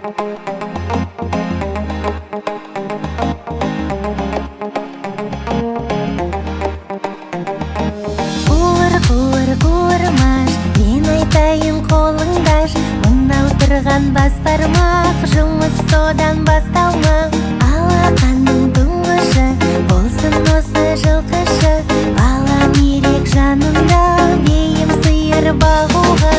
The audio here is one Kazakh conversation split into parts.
Қуыр, қуыр, қуырмаш, мен айтайын, қолыңдаш. Мынау тұрған бас бармақ, жұмыс содан басталмақ. Алақанның тұңғышы болсын осы жылқышы. Балам ерек жанында, бейім сиыр бағуға.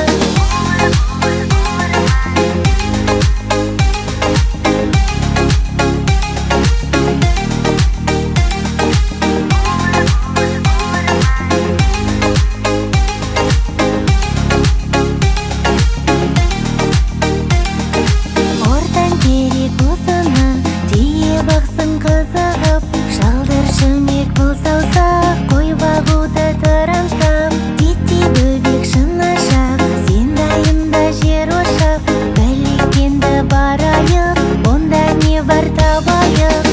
Ортаң керек осыны, түйе бақсын қызығып. Жалдыр шүмек бұл саусақ, қой бағуды тұрамсап. Титтей бөбек шынашақ, сен дайында жер ошақ. Білеккенді барайық, онда не бар табайық.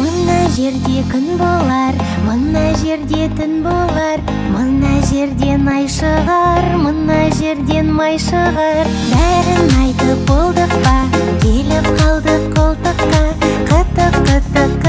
Мына жерде күн болар, мына жерде түн болар. Мына жерден ай шығар, мына жерден май шығар. Бәрін айтып болдық па, келіп қалдық қолтыққа. Қытық, қытық.